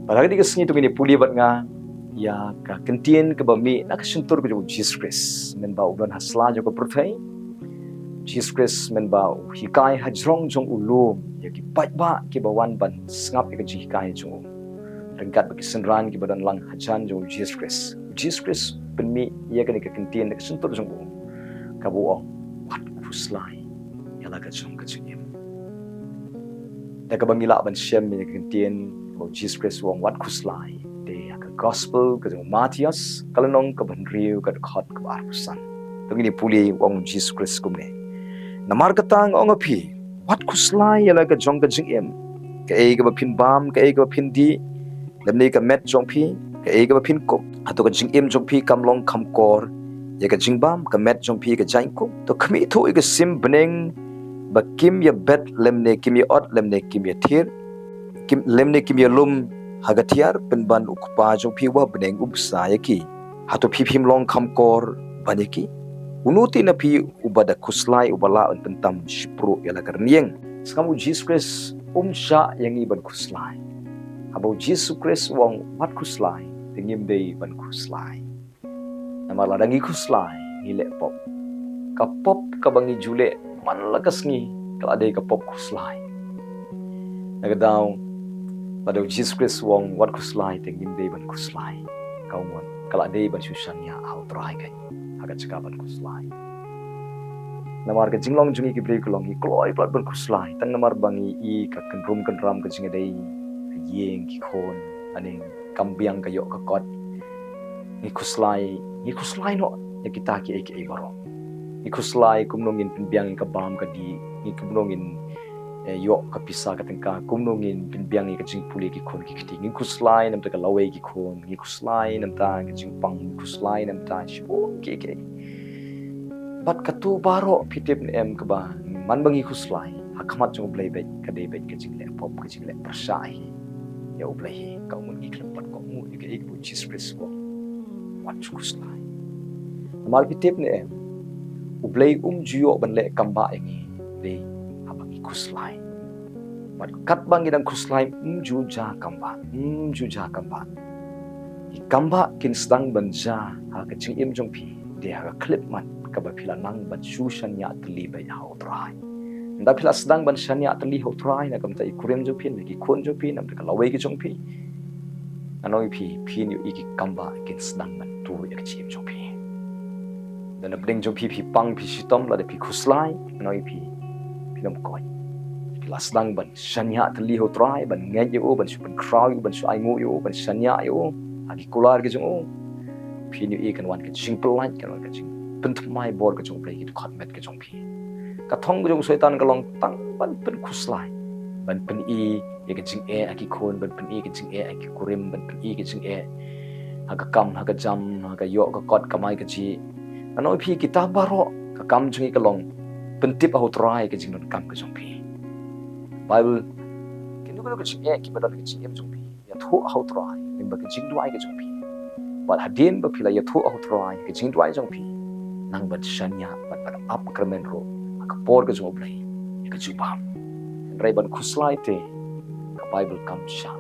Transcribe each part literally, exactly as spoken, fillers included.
Bad ha kane ka sngi to ngin ïa pule bad nga ïa ka kyntien kaba mih na ka shyntur ka jong u Jisu Khrist. Mynba u don ha sla jong ka pyrthei, u Jisu Khrist mynba u hikai hajrong jong u lum ïa ki paidbah kiba wan ban sngap ïa ka jinghikai jong u. Ryngkat bad ki synran kiba don lang hajan jong u Jisu Khrist, u Jisu Khrist u pynmih ïa kane ka kyntien na ka shyntur jong u, kaba u ong, wat khuslai ïa la ka jong ka jingim. Da kaba ngi lah ban shem ïa ka kyntien ba u Jisu Khrist u ong wat khuslai, te ha ka gospel ka jong u Mathaios, ka lynnong kaba hynriew, ka dkhot kaba arphew san, to ngin ïa pule, u ong u Jisu Khrist kumne: Namar kata nga ong ha phi, wat khuslai ïa la ka jong ka jingim, kaei kaba phin bam, kaei kaba phin dih, lymne ka met jong phi, kaei kaba phin kup. Hato ka jingim jong phi kam long kham kor ïa ka jingbam, ka met jong phi ka jingkup? To khmih thuh ïa ka sim bneng ba kim ïa bet, lymne kim ïa ot, lymne kim ïa thiar, kim, lymne kim ïa lum ha ka tiar, pynban u Kpa jong phi uba ha bneng u bsa ïa ki. Hato phi phim long kham kor ban ïa ki? Uno te na phi uba da khuslai uba lah ban pyntam shipruh ïa la ka rynïeng? Sngap, u Jisu Khrist um shah ïa ngi ban khuslai. Haba u Jisu Khrist u ong wat khuslai, te ngim dei ban khuslai. Namar lada ngi khuslai, ngi leh pop. Ka pop kaba ngi ju leh man la ka sngi ka la dei ka pop khuslai. Na ka daw, lada u Jisu Khrist u ong wat khuslai, te ngim dei ban khuslai. Ka ong, ka la dei ban shu shaniah ha u Trai kein ha ka jaka ban khuslai. Namar ka jinglong jong ngi ki briew ka long ngi kloi palat ban khuslai, tang namar ba ngi i ka kynrum kynram ka jingïadei, ka ïing, ki khun, lane kam biang ka ïoh ka kot. Ngi khuslai, ngi khuslai noh ïa kita kiei kiei baroh. Ngi khuslai kumno ngin pynbiang ïa ka bam ka dih, ngi kumno ngin, eh, ïoh ka pisa ka tyngka, kumno ngin pynbiang ïa ka jingpule ki khun ki kti. Ngi khuslai namar ka lawei ki khun, ngi khuslai namar ka jingpang, ngi khuslai namar shibun kiei kiei. Bad kato baroh, phi tip ne em, kaba man ba ngi khuslai ha khmat jong u Blei beit, ka dei beit ka jingleh pop, ka jingleh pyrshah hi ïa u Blei hi. Ka mut ngi khlem pat kohnguh ïa kaei kaba u Jisu Khrist u ong, wat shu khuslai. Namar phi tip ne em, u Blei um ju ïoh ban leh kambah ïa ngi dei haba ngi khuslai. Bad katba ngi dang khuslai, um ju jia kambah, um ju jia kambah. Ki kambah kin sdang ban jia ha ka jingim jong phi dei ha ka khyllipmat kaba phi la nang ban shu shaniah tylli beit ha u Trai. Ynda phi la sdang ban shaniah tylli ha u Trai na ka bynta i kurim jong phi, na ki khun jong phi, na ka bynta ka lawei ka jong phi, ngan ong ïa phi, phin ïohi ki kambah kin sdang ban tur ïa ka jingim jong phi. Lada na pdeng jong phi phi pang, phi shitom, lada phi khuslai, ngan ong ïa phi, phin ym koit. Phi la sdang ban shaniah tylli ha u Trai, ban ngeit ïa u, ban shu pynkhraw ïa u, ban shu ainguh ïa u, ban shaniah ïa u ha ki kular ki jong u, phin ïohi kan wan ka jingpyllait, kan wan ka jingpynthymmai bor ka jong u Blei ha ki dkhot met ka jong phi. Ka thong ka jong u Soitan ka long tang ban pynkhuslai, ban pyni ïa ka jingeh ha ki khun, ban pyni ïa ka jingeh ha ki kurim, ban pyni ïa ka jingeh ha ka kam, ha ka jam, ha ka ïoh ka kot, kamai kajih. Ngan ong ïa phi, kita baroh ka kam jong ngi ka long pyntip ha u Trai ka jingdonkam ka jong phi. Baibl, kino kino ka jingeh kiba don ha ka jingim jong phi, ïathuh ha u Trai lyngba ka jingduwai ka jong phi. Bad hadien ba phi la ïathuh ha u Trai ka jingduwai jong phi, nang ban shaniah bad ban ap kyrmen ruh ha ka por ka jong u Blei ïa ka jubab. Hynrei ban khuslai te, ka Baibl kam shah.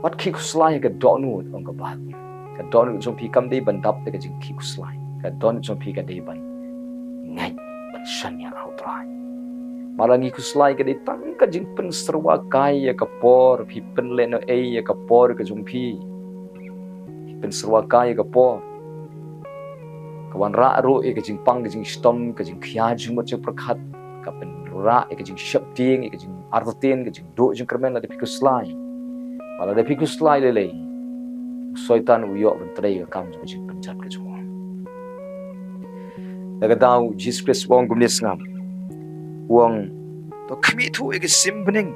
Wat khie khuslai ha ka dohnud, ong ka Baibl. Ka dohnud jong phi kam dei ban dap da ka jingkhie khuslai. Ka dohnud jong phi ka dei ban ngeit, ban shaniah ha u Trai. Namar lada ngi khuslai ka dei tang ka jingpynsyrwa kai ïa ka por, phi pynlehnoh ei ïa ka por ka jong phi. Phi pynsyrwa kai ïa ka por. Ka wanrah ruh ïa ka jingpang, ka jingshitom, ka jingkhia jingmut jingpyrkhat. Ka pynrah ïa ka jingsheptieng, ïa ka jingartatien, ka jingduh jingkyrmen lada phi khuslai. Bad lada phi khuslai lei lei, u Soitan u ïoh ban trei ïa ka kam jong ka jingpynjot ka jong u. Da kata u Jisu Khrist u ong kumne, sngap. U ong, to khmih thuh ïa ki sim bneng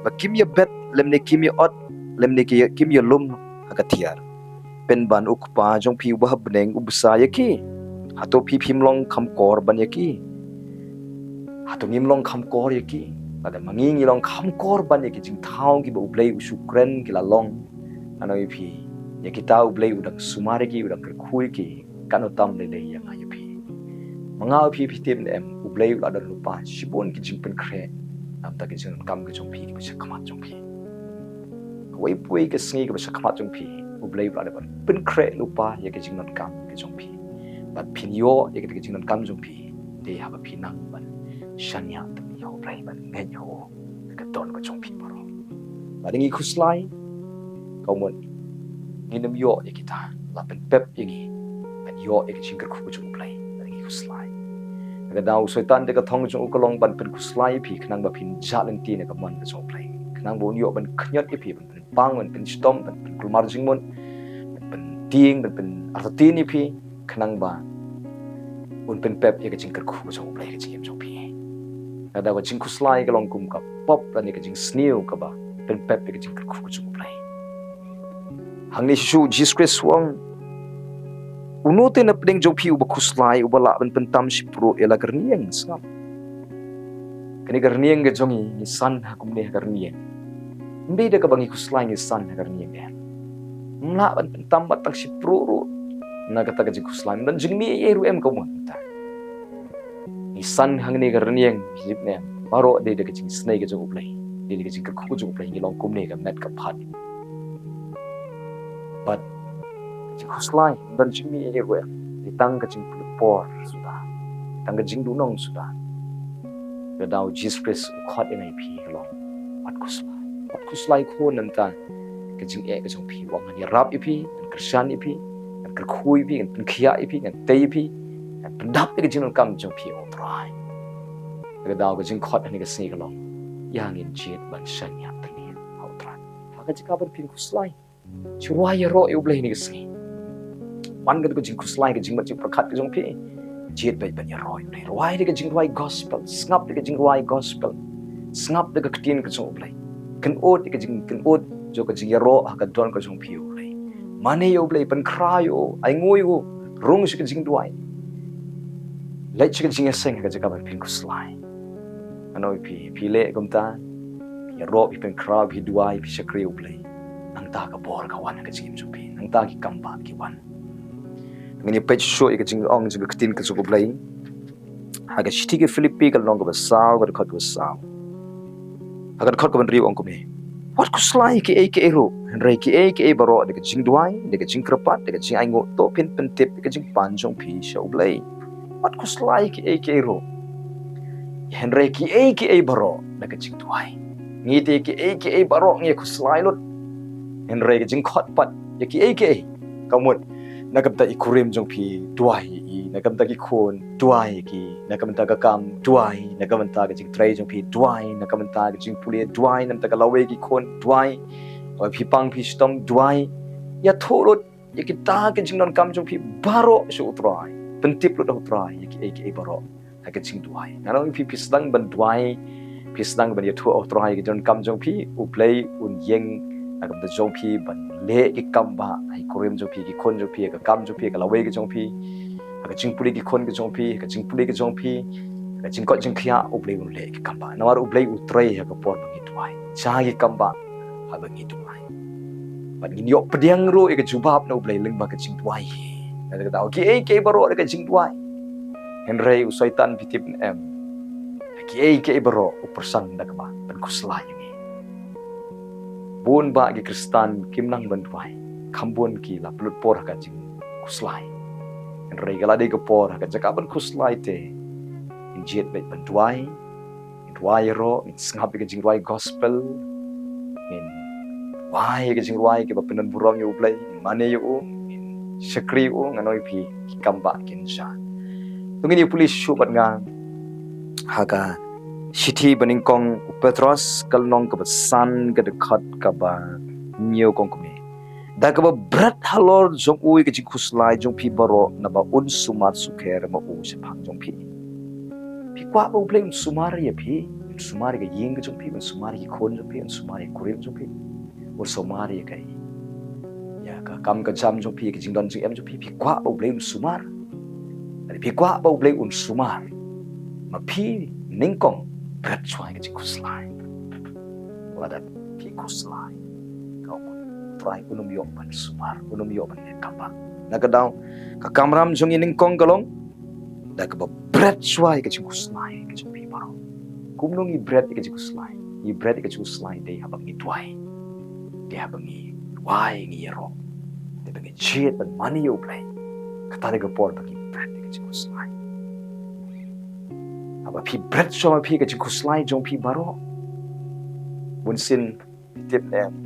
ba kim ïa bet, lymne kim ïa ot, lymne ki, kim ïa lum ha ka tiar, pynban u Kpa jong phi uba ha bneng u bsa ïa ki. Hato phi phim long kham kor ban ïa ki? Hato ngim long kham kor ïa ki? Lada ma ngi ngi long kham kor ban ïa ki jingthaw kiba u Blei u shu kren ki la long, ngan ong ïa phi, ïa kita u Blei u dang sumar ïa ki, u dang kyrkhu ïa ki katno tam lei lei ïa nga ïa phi. Ma nga ïa phi, phi tip ne em, u Blei u la don lypa shibun ki jingpynkhreh namar ki jingdonkam ki jong phi kiba sha khmat jong phi. Ka Kawei pa kawei ka sngi kaba sha khmat jong phi, U Blei u la dep ban pynkhreh lypa ïa ka jingdonkam ka jong phi. Bad phin ïoh ïa ka jingdonkam jong phi dei haba phi nang ban shaniah tylli ha U Blei, ban ngeit ha u da ka don ka jong phi baroh. Lada ngi khuslai, ka mut ngin ym ïoh ïa kita, la pynpep ïa ngi ban ïoh ïa ka jingkyrkhu ka jong U Blei lada ngi khuslai. Ka daw u Soitan te ka thong jong u ka long ban pynkhuslai ïa phi khnang ba phin jah lynti na ka mon ka jong U Blei, khnang ba un ïoh ban khñiot ïa phi, ban pynpang, ban pynshitom, ban pynkulmar jingmut, ban pyntieng, ban pynartatien ïa phi, khnang ba un pynpep ïa ka jingkyrkhu ka jong U Blei ha ka jingim jong phi. Ka daw ka jingkhuslai ka long kum ka pop lane ka jingsniew kaba pynpep ïa ka jingkyrkhu ka jong U Blei. Hangne shisha u Jisu Khrist u ong, uno te na pdeng jong phi uba khuslai, uba lah ban pyntam shipruh ïa la ka rynïeng, sngap. Kane ka rynïeng ka jong ngi, ngi san ha kumne ha ka rynïeng. Ym dei da kaba ngi khuslai ngi san ha ka rynïeng em. Ym lah ban pyntam bad tang shipruh ruh na kata ka jingkhuslai. Ym don jingmih ei ei ruh em ka mut ta. Ngi san hangne ka rynïeng, ngi jip ne em. Baroh dei da ka jingisnei ka jong U Blei. Dei da ka jingkyrkhu ka jong U Blei, ngi long kumne ka met ka phad. Bad ka jingkhuslai, ym don jingmih ei ei ruh em. Dei tang ka jingpynpor suda. Dei tang ka jingduhnong suda. Ka daw u Jisu Khrist u khot ïa ngi phi ka long, wat khuslai. Wat khuslai khun, namar ka jingeh ka jong phi. U ong ngan ïarap ïa phi, ngan kyrshan ïa phi, ngan kyrkhu ïa phi, ngan pynkhiah ïa phi, ngan tei ïa phi, ngan pyndap ïa ka jingdonkam jong phi, O Trai. Ka daw ka jingkhot hangne ka sngi ka long, ïa ngin jied ban shaniah tylli ha U Trai. Ha ka jaka ban phin khuslai, shu rwai ïaroh ïa U Blei hangne ka sngi. Wan ka jingkhuslai, ka jingmut jingpyrkhat ka jong phi. Jied beit ban ïaroh ïa U Blei. Rwai da ka jingrwai gospel, sngap da ka jingrwai gospel. Sngap da ka ktien ka jong U Blei. Kynnoh da ka jingkynnoh jong ka jingïaroh ha ka don ka jong phi, O Blei. Mane ïa U Blei, pynkhraw ïa u, ainguh ïa u, rung sha ka jingduwai. Leit sha ka jingïaseng ha ka jaka ban phin khuslai. Ngan ong ïa phi, phi leh kumta, phi ïaroh, phi pynkhraw, phi duwai, phi shakri U Blei, nangta ka bor ka wan ha ka jingim jong phi, nangta ki kambah ki wan. Ngin ïa peit shuh ïa ka jingong jong ka ktien ka jong U Blei ha ka shithi ki Philippi ka lynnong kaba saw, ka dkhot kaba saw. Ha ka dkhot kaba hynriew u ong kumne, wat khuslai kiei kiei ruh, hynrei kiei kiei baroh da ka jingduwai, da ka jingkyrpad, da ka jingainguh, to phin pyntip ïa ka jingpan jong phi sha U Blei. Wat khuslai kiei kiei ruh, hynrei kiei kiei baroh da ka jingduwai. Ngi te kiei kiei baroh ngi khuslai lut, hynrei ka jingkhot pat ïa kiei kiei, ka mut na ka bynta i kurim jong phi, duwai ïa i, na ka bynta ki khun, duwai ïa ki, na ka bynta ka kam, duwai, na ka bynta ka jingtrei jong phi, duwai, na ka bynta ka jingpule, duwai, na ka bynta ka lawei ki khun, duwai. Haba phi pang phi shitom, duwai. Ïathuh lut ïa kita ki jingdonkam jong phi baroh sha U Trai. Pyntip lut ha U Trai ïa kiei kiei baroh ha ka jingduwai. Ngan ong ïa phi, phi sdang ban duwai, phi sdang ban ïathuh ha U Trai ki jingdonkam jong phi, U Blei un ïeng na ka bynta jong phi ban leh ki kambah ha i kurim jong phi, ki khun jong phi, ha ka kam jong phi, ha ka lawei ka jong phi, ha ka jingpule ki khun ka jong phi, ha ka jingpule ka jong phi, ha ka jingkoit jingkhiah, U Blei un leh ki kambah. Namar U Blei u trei ha ka por ba ngi duwai. Jia ki kambah haba ngi duwai. Bad ngin ïoh pdiang ruh ïa ka jubab na U Blei lyngba ka jingduwai hi. Na kata ka daw kiei kiei baroh da ka jingduwai. Hynrei u Soitan, phi tip ne em, kiei kiei baroh u pyrshang da kaba pynkhuslai ïa ngi. Bun bah ki Khristan kim nang ban duwai, kham bun ki la pynlut por ha ka jingkhuslai. Hynrei ka la dei ka por ha ka jaka ban khuslai te, ngin jied beit ban duwai. Ngin duwai ïaroh, ngin sngap ïa ka jingrwai gospel, ngin duwai ïa ka jingrwai kaba pyndonburom ïa U Blei, ngin mane ïa u, ngin shakri ïa u. Ngan ong ïa phi, ki kambah kin jia. To ngin ïa pule shuh bad nga ha ka shithi banyngkong u Petros, ka lynnong kaba san, ka dkhot kaba hynñiew, ka ong kumne, da kaba bret halor jong u ïa ka jingkhuslai jong phi baroh, naba un sumar sukher ma u shaphang jong phi. Phi kwah ba U Blei un sumar ïa phi, un sumar ïa ka ïing ka jong phi, un sumar ïa ki khun jong phi, un sumar ïa ka kurim jong phi, un sumar ïa ka, ïa ka kam ka jam jong phi, ïa ka jingdon jingem jong phi? Phi kwah ba U Blei un sumar? Lada phi kwah ba U Blei un sumar ma phi, nyngkong bret shuwa ïa ka jingkhuslai. Lada phi khuslai, ka mut U Trai un ym ïoh ban sumar, un ym ïoh ban leh kambah. Na kata ka daw, ka kamram jong ngi nyngkong ka long da kaba bret shuwa ïa ka jingkhuslai ka jong phi baroh. Kumno ngi bret ïa ka jingkhuslai? Ngi bret ïa ka jingkhuslai dei haba ngi duwai. Te haba ngi duwai ngi ïaroh, te ba ngi jied ban mane ïa U Blei, kata dei ka por ba ngi bret ïa ka jingkhuslai. Haba phi bret shuwa ma phi ka jingkhuslai jong phi baroh, bunsien phi tip ne em,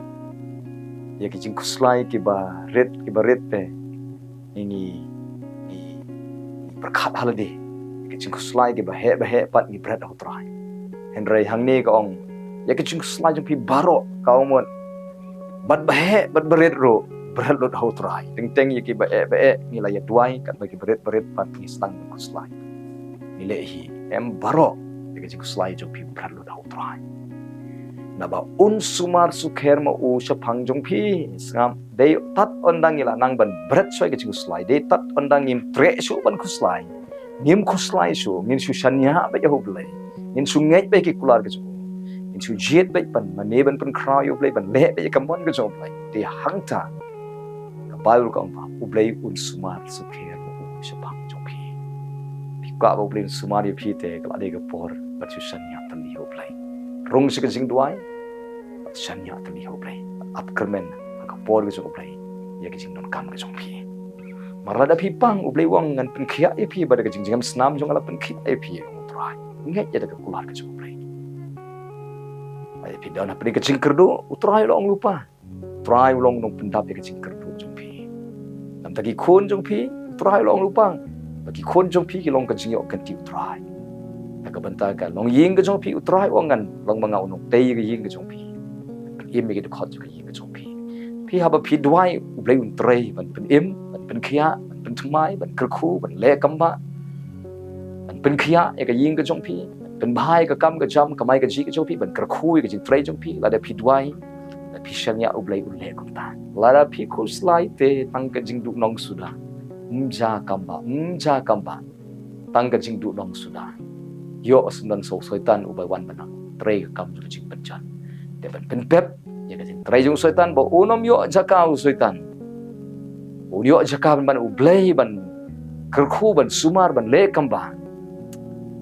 ïa ka jingkhuslai kiba rit kiba rit te ngi ngi ngi pyrkhat ha lade. Ïa ka jingkhuslai kiba heh ba heh pat ngi bret ha U Trai. Hynrei hangne ka ong, ïa ka jingkhuslai jong phi baroh, ka ong mut, bad ba heh bad ba rit ruh, bret lut ha U Trai. Teng teng ïa kiba eh ba eh ngi la ïa duwai, katba kiba rit ba rit pat ngi sdang ban khuslai. Ngi leh hi em baroh, ïa ka jingkhuslai jong phi bret lut ha U Trai. Naba un sumar sukher ma u shaphang jong phi. Sngap, dei tad ynda ngi la nang ban bret shuwa ïa ka jingkhuslai, dei tad ynda ngim treh shuh ban khuslai, ngim khuslai shuh, ngin shu shaniah beit ïa U Blei, ngin shu ngeit beit ki kular ka jong u, ngin shu jied beit ban mane ban pynkhraw ïa U Blei, ban leh beit ïa ka mon ka jong U Blei. Te hangta ka Baibl ka ong ba U Blei un sumar sukher ma u shaphang jong phi. Phi kwah ba U Blei un sumar ïa phi te ka la dei ka por ban shu shaniah tylli ha U Blei. Rung sha ka jingduwai, shaniah tylli ha U Blei. Ap kyrmen ha ka por ka jong U Blei ïa ka jingdonkam ka jong phi. Namar lada phi pang, U Blei u ong ngan pynkhiah ïa phi, ba da ka jingjngem snam jong nga la pynkhiah ïa phi, ong U Trai. Ngeit ïa da ka kular ka jong U Blei. Lada phi don hapdeng ka jingkyrduh, U Trai u la ong lypa. U Trai u long u nongpyndap ïa ka jingkyrduh jong phi. Namar ki khun jong phi, U Trai u long lypa. Ba ki khun jong phi ki long ka jingïoh kynti U Trai. Na ka bynta ka longïing ka jong phi, U Trai u ong ngan long ma nga u nongtei ïa ka ïing ka jong phi. Pynim ïa ki dkhot jong ka ïing ka jong phi. Phi haba phi duwai, U Blei un trei ban pynim, ban pynkhiah, ban pynthymmai, ban kyrkhu, ban leh kam ba, ban pynkhiah ïa ka ïing ka jong phi, ban pynbha ïa ka kam ka jam, kamai kajih ka jong phi, ban kyrkhu ïa ka jingtrei jong phi. Lada phi duwai, lada phi shaniah, U Blei un leh kumta. Lada phi khuslai te tang ka jingduhnong suda. Ym ja kam ba, ym ja kam ba. Tang ka jingduhnong suda. Ïoh syndon sa u Soitan uba wan ban trei ka kam jong ka jingpynjan. Te ban pynpep ïa ka jingtrei jong u Soitan ba un ym ïoh jaka u Soitan. Un ïoh jaka ban, ban U Blei ban kyrkhu, ban sumar, ban leh kam ba.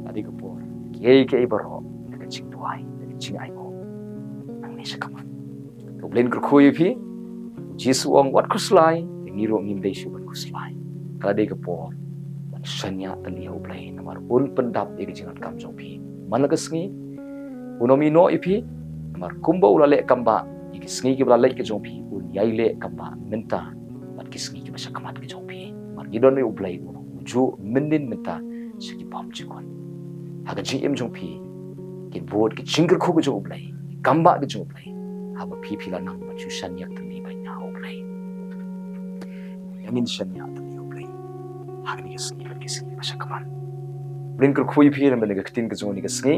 Lada ka por, kiei kiei baroh, da ka jingduwai, da ka jingainguh, nangne sha khmat. U Blei un kyrkhu ïa phi. U Jisu u ong wat khuslai, te ngi ruh ngim dei shuh ban khuslai. Ka la dei ka por ban shaniah tylli ha U Blei, namar un pyndap ïa ka jingdonkam jong phi man la ka sngi. Un ym ïehnoh ïa phi, namar kumba u la leh kam ba ïa ki sngi kiba la leit ka jong phi, un ïai leh kam ba mynta bad ki sngi kiba sha khmat ka jong phi. Namar ngi don ïa U Blei u juh mynnin mynta sha ki bymjukut. Ha ka jingim jong phi, ki bud ki jingkyrkhu ka jong U Blei, ki kam ba ka jong U Blei. Haba phi, phi la nang ban shu shaniah tylli beit ha U Blei. Ïa ngin shaniah tylli ha U Blei ha kane ka sngi bad ki sngi ba sha khmat. U Blei un kyrkhu ïa phi namar kane ka ktien ka jong kane ka sngi.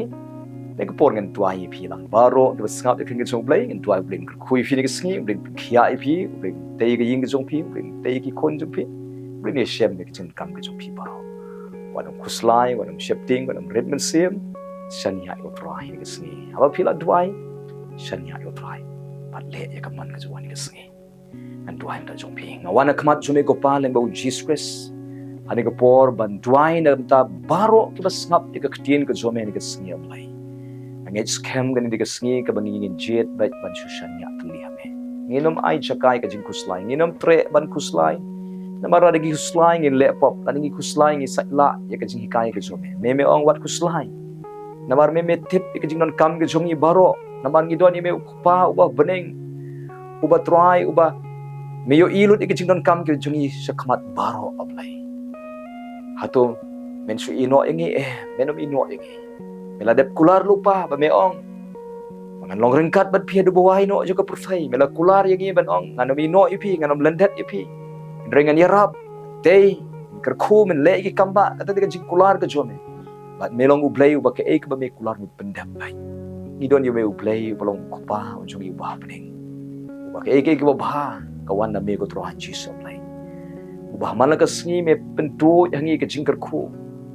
Kane ka por ngan duwai ïa phi lang baroh kiba sngap ïa ka ktien ka jong U Blei, ngan duwai U Blei un kyrkhu ïa phi kane ka sngi, U Blei un pynkhiah ïa phi, U Blei un tei ïa ka ïing ka jong phi, U Blei un tei ïa ki khun jong phi, U Blei un ïashem ïa ka jingkam ka jong phi baroh. Wat nym khuslai, wat nym sheptieng, wat nym rit mynsiem. Shaniah ïa U Trai ha kane ka sngi. Haba phi la duwai, shaniah ïa U Trai. Bad leh ïa ka mon ka jong u ha kane ka sngi. Ngan duwai na ka bynta jong phi. Nga wan ha khmat jong me ko Pa, lyngba U Jisu Khrist. Ha kane ka por ban duwai na ka bynta baroh kiba sngap ïa ka ktien ka jong me ha kane ka sngi, A Blei. Nga ngeit skhem kane ka dei ka sngi kaba ngi ngin jied beit ban shu shaniah tylli ha me. Ngin ym ai jaka ïa ka jingkhuslai, ngin ym treh ban khuslai. Namar lada ngi khuslai ngin leh pop, lada ngi khuslai ngi sait lah ïa ka jinghikai ka jong me. Me, me ong wat khuslai. Namar me, me tip ïa ka jingdonkam ka jong ngi baroh. Namar ngi don ïa me U Kpa uba ha bneng, uba Trai, uba me ïohi lut ïa ka jingdonkam ka jong ngi sha khmat baroh, A Blei. Hato men shu ïehnoh ïa ngi? Em, men ym ïehnoh ïa ngi. Me la dep kular lypa ba me ong ba ngan long ryngkat bad phi haduh ba wai noh jong ka pyrthei. Me la kular ïa ngi ban ong ngan ym ïehnoh ïa phi, ngan ym lyndet ïa phi. Hynrei ngan ïarap, tei, kyrkhu, men leh ïa ki kam ba, kata dei ka jingkular ka jong me. Bad me long U Blei uba kaei kaba me kular me pyndep beit. Ngi don ïa me U Blei uba long U Kpa u jong ngi uba ha bneng, uba kaei kaei kaba bha ka wan na me ko Trai Jisu, A Blei. Uba ha man la ka sngi me pynduh ha ngi ka jingkyrkhu,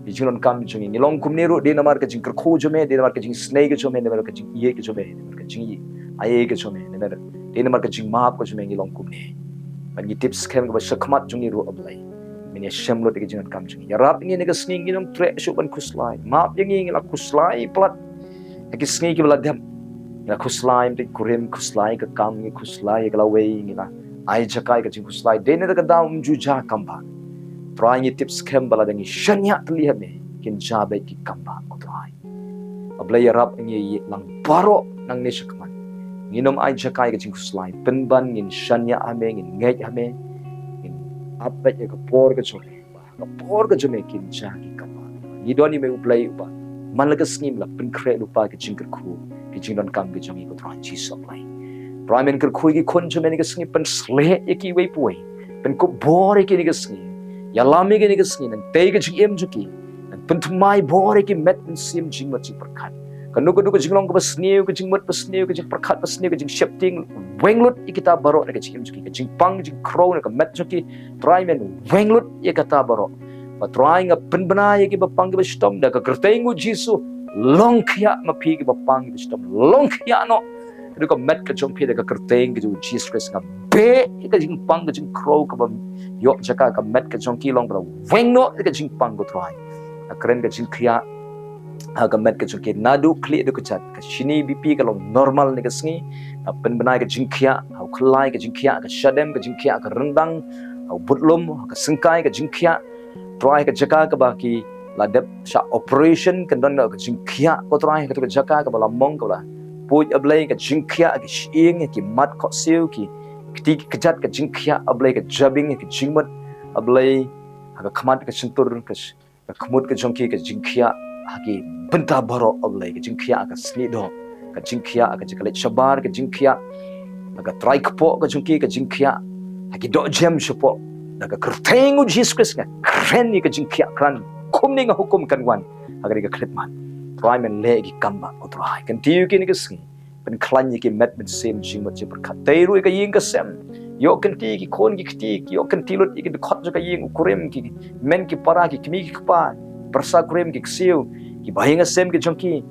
ka jingdonkam jong ngi. Ngi long kumne ruh dei namar ka jingkyrkhu jong me, dei namar ka jingisynei ka jong me, dei namar ka jingïeit ka jong me, dei namar ka jingïeit, ai ka jong me, dei namar, dei namar ka jingmap ka jong me ngi long kumne. Bad ngi tip skhem kaba sha khmat jong ngi ruh, A Blei, men ïashem lut ïa ka jingdonkam jong ngi. Ïarap ïa ngi ha kane ka sngi, ngin ym treh shuh ban khuslai. Map ïa ngi, ngi la khuslai palat ha ki sngi kiba la dep. Ngi la khuslai ïa ka ri, khuslai ka kam, ngi khuslai ïa ka lawei, ngi la ai jaka ïa ka jingkhuslai. Dei na kata ka daw ym ju jia kam ba, Trai, ngi tip skhem ba lada ngi shaniah tylli ha me, kin jia beit ki kam ba, ko Trai. A Blei, ïarap ïa ngi lang baroh nangne shakhmat. Ngin ym ai jaka ïa ka jingkhuslai, pynban ngin shaniah ha me, ngin ngeit ha me, ngin ap beit ïa ka bor ka jong me. Ka bor ka jong me kin jia ki kam ba. Ngi don ïa me U Blei uba man la ka sngi, me la pynkhreh lypa ka jingkyrkhu, ka jingdonkam ka jong ngi, ko Trai Jisu Blei. Trai, men kyrkhu ïa ki khun jong me ha kane ka sngi, pynshlur ïa ki iwei pa iwei. Pynkup bor ïa ki ha kane ka sngi. Ïalam ïa ki ha kane ka sngi, nangtei ka jingim jong ki. Nang pynthymmai bor ïa ki met mynsiem jingmut jingpyrkhat. Kano kano ka jinglong kaba sniew, ka jingmut ba sniew, ka jingpyrkhat ba sniew, ka jingsheptieng, weng lut ïa kita baroh na ka jingim jong ki, ka jingpang jingkhrew na ka met jong ki. Trai, men weng lut ïa kata baroh. Bad Trai, nga pynbna ïa kiba pang kiba shitom da ka kyrteng U Jisu. Long khia ma phi kiba pang kiba shitom. Long khia noh. Ka dei ka met ka jong phi da ka kyrteng ka jong U Jisu Khrist. Nga beh ïa ka jingpang ka jingkhrew kaba ïoh jaka ha ka met ka jong ki, long ba la weng noh ïa ka jingpang, ko Trai. Nga kren ka jingkhiah ha ka met ka jong ki, naduh khlieh haduh kjat. Ka shini, B P ka long normal ha kane ka sngi. Nga pynbna ïa ka jingkhiah ha u khyllai, ka jingkhiah ha ka shadem, ka jingkhiah ha ka ryndang, ha u budlum, ha ka syngkai, ka jingkhiah, Trai, ha ka jaka kaba ki la dep shah operation, kan don ka jingkhiah, ko Trai, ha kata ka jaka kaba la mong, kaba la puid, A Blei, ka jingkhiah ha ki shyieng, ha ki mat khohsiew, ki kti ki kjat, ka jingkhiah, A Blei, ka jabieng, ha ki jingmut, A Blei, ha ka khmat ka shyntur, ka sh-, ka khmut ka jong ki, ka jingkhiah ha ki bynta baroh, A Blei, ka jingkhiah ha ka snieh doh, ka jingkhiah ha ka jaka leit shabar, ka jingkhiah ha ka trai kpoh ka jong ki, ka jingkhiah ha ki dohjem shapoh. Da ka kyrteng U Jisu Khrist nga kren ïa ka jingkhiah krat, kumne nga hukum kan wan ha kane ka khyllipmat. Trai, men leh ïa ki kam ba, ko Trai. Kyntiew ïa ki ha kane ka sngi. Pynkhlaiñ ïa ki met mynsiem jingmut jingpyrkhat. Tei ruh ïa ka ïing ka sem. Ïoh kynti ïa ki khun ki kti, ïoh kynti lut ïa ki dkhot jong ka ïing, u kurim, ki hynmen ki para, ki kmie ki kpa, pyrsa kurim, ki ksiew, ki bahaïing hasem ki jong ki.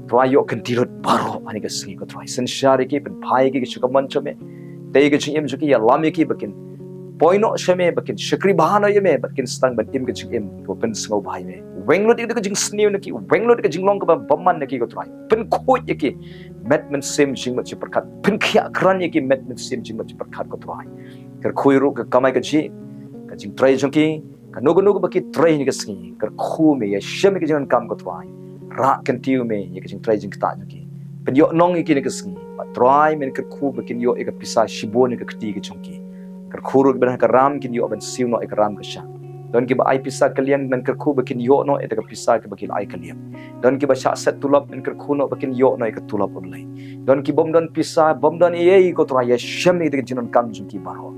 Trai, ïoh kynti lut baroh ha kane ka sngi, ko Trai. Synshar ïa ki, pynphai ïa ki sha ka mon jong me. Tei ïa ka jingim jong ki, ïalam ïa ki ba kin poi noh sha me, ba kin shakri bha noh ïa me, ba kin sdang ban im ka jingim kaba pynsngewbha ïa me. Weng lut ïa ka jingsniew na ki, weng lut ïa ka jinglong kaba bymman na ki, ko Trai. Pynkhuid ïa ki met mynsiem jingmut jingpyrkhat. Pynkhiah krat ïa ki met mynsiem jingmut jingpyrkhat, ko Trai. Kyrkhu ruh ka kamai kajih, ka jingtrei jong ki, kano kano kaba ki trei ha kane ka sngi. Kyrkhu me, ïashem ïa ka jingdonkam, ko Trai. Rah kyntiew me ïa ka jingtrei jingktah jong ki. Pynïoh nong ïa ki ha kane ka sngi. Bad Trai, men kyrkhu ba kin ïoh ïa ka pisa shibun ha ka kti ka jong ki. Kyrkhu ruh kiba don ha ka ram kin ïoh ban siew noh ïa ka ram ka shah. Don kiba ai pisa kylliang, men kyrkhu ba kin ïoh noh ïa ka pisa kaba ki la ai kylliang. Don kiba shah set tulop, men kyrkhu noh ba kin ïoh noh ïa ka tulop, A Blei. Don ki bym don pisa, bym don ei ei, ko Trai, ïashem ïa ka jingdonkam jong ki baroh.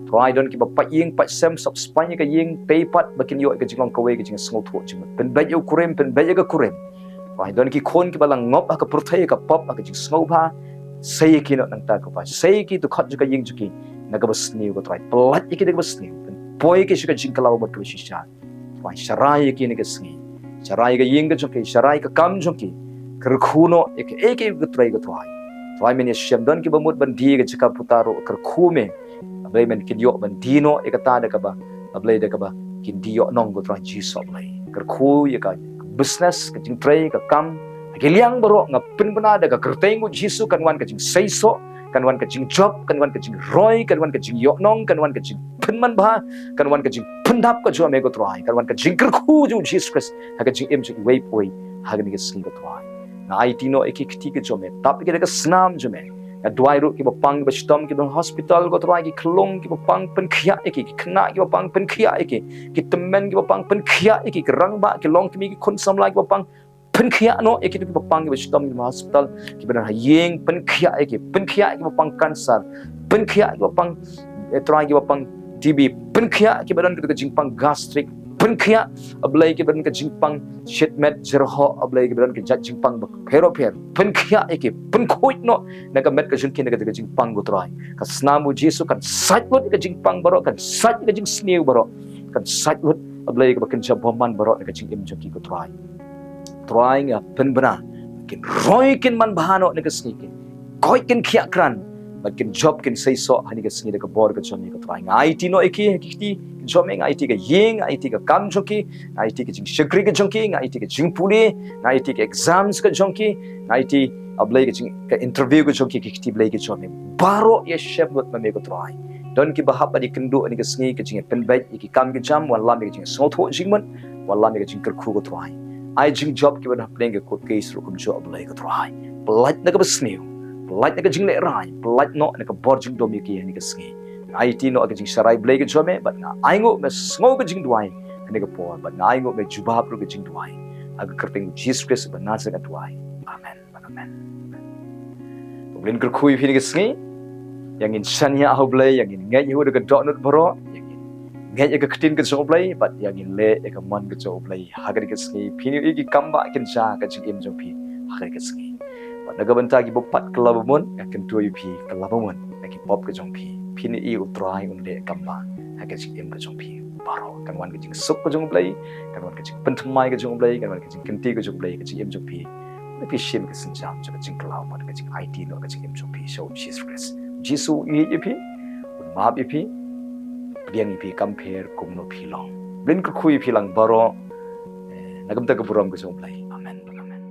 Trai, don kiba pait ïing pait sem, sop spaiñ ïa ka ïing, peit pat ba kin ïoh ïa ka jinglong kawei, ka jingsngewthuh jingmut. Pynbeit ïa u kurim, pynbeit ïa ka kurim. Trai, don ki khun kiba la ngop ha ka pyrthei, ha ka pop, ha ka jingsngewbha. Sei ïa ki noh nangta, ko Trai. Sei ïa ki dkhot jong ka ïing jong ki na kaba sniew, ko Trai. Pynlait ïa ki da kaba sniew. Pynpoi ïa ki sha ka jingkylla mut kaba shisha. Trai, sharai ïa ki ha kane ka sngi. Sharai ïa ka ïing ka jong ki, sharai ïa ka kam jong ki. Kyrkhu noh ïa kiei kiei kiba ki trei, ko Trai. Trai, men ïashem, don kiba mut ban die ïa ka jaka puta ruh, kyrkhu me. A Blei, men kin ïoh ban die noh ïa kata da kaba, A Blei, da kaba kin die ïoh nong, ko Trai Jisu, A Blei. Kyrkhu ïa ka business, ka jingtrei, ka kam, ha ki liang baroh, nga pynbna da ka kyrteng U Jisu, kan wan ka jingseisoh, kan wan ka jingjop, kan wan ka jingroi, kan wan ka jingïoh nong, kan wan ka jingpynman bha, kan wan ka jingpyndap ka jong me, ko Trai, kan wan ka jingkyrkhu jong U Jisu Khrist ha ka jingim jong iwei pa iwei ha kane ka sngi, ko Trai. Nga aiti noh ïa ki kti ka jong me, tap ïa ki da ka snam jong me. Nga duwai ruh kiba pang kiba shitom, kiba hospital, ko Trai, ki khyllung kiba pang, pynkhiah ïa ki, ki khynnah kiba pang, pynkhiah ïa ki, ki tymmen kiba pang, pynkhiah ïa ki, ki rangbah, ki longkmie, ki khun samla kiba pang, pynkhiah noh ïa ki, kiba pang kiba shitom, kiba hospital, kiba don ha ïing, pynkhiah ïa ki, pynkhiah ïa kiba pang cancer, pynkhiah ïa kiba pang, eh, Trai, kiba pang T B, pynkhiah ïa kiba don ka jingpang gastric, pynkhiah, A Blei, kiba don ka jingpang shitmet, jyrhoh, A Blei, kiba don ka jait jingpang bapher bapher, pynkhiah ïa ki, pynkhuid noh na ka met ka jong ki na ka jingpang, ko Trai. Ka snam U Jisu kan sait lut ka jingpang baroh, kan sait ka jingsniew baroh, kan sait lut, A Blei, kaba kynja bymman baroh na ka jingim jong ki, ko Trai. Trai, nga pynbna kin roi, kin man bha noh ha kane ka sngi, kin koit, kin khiah krat, bad kin jop, kin seisoh ha kane ka sngi da ka bor ka jong me, ko Trai. Nga aiti noh ïa ki, ki kti ka jong me, nga aiti ka ïing, nga aiti ka kam jong ki, nga aiti ka jingshakri ka jong ki, nga aiti ka jingpule, nga aiti ka exams ka jong ki, nga aiti A Blei, ka jing, ka interview ka jong ki, ki kti Blei ka jong me. Baroh ïashem lut ma me ko Trai. Don kiba hap ban ïakynduh ha kane ka sngi, ka jingïapynbeit ïa ki kam ki jam, wanlam ïa ka jingsngewthuh jingmut, wanlam ïa ka jingkyrkhu ko Trai. Ai jingjop kiba hapdeng ka court case ruh kumjuh A Blei ko Trai. Pyllait na kaba sniew, pyllait na ka jinglehrai, pyllait noh na ka bor jingdum ïa ki ha kane ka sngi. Nga aiti noh ka jingsharai Blei ka jong me, bad nga ainguh me sngew ka jingduwai ha kane ka por, bad nga ainguh me jubab ruh ka jingduwai. Ha ka kyrteng u Jisu Khrist uba Nasaret nga duwai. Amen. Amen. U Blei un kyrkhu ïa phi ha kane ka sngi. Ïa ngin shaniah ha U Blei, ïa ngin ngeit ïa u da ka dohnud baroh, ïa ngin ngeit ïa ka ktien ka jong U Blei, bad ïa ngin leh ïa ka mon ka jong U Blei ha kane ka sngi. Phin ïohi ki kam ba kin jia ha ka jingim jong phi ha kane ka sngi. Bad na ka bynta kiba pat kylla bamut, nga kyntu ïa phi, kylla bamut na ki pop ka jong phi. Phin ïohi U Trai un leh kam ba ha ka jingim ka jong phi baroh. Kan wan ka jingsuk ka jong U Blei, kan wan ka jingpynthymmai ka jong U Blei, kan wan ka jingkynti ka jong U Blei ha ka jingim jong phi. Lada phi shim ka sienjam jong ka jingkylla bamut, ka jingaiti noh ka jingim jong phi sha U Jisu Khrist. U Jisu u ïeit ïa phi, un map ïa phi, pdiang ïa phi, kam pher kumno phi long. U Blei un kyrkhu ïa phi lang baroh. Eh, na ka bynta ka burom ka jong U Blei. Amen. Amen.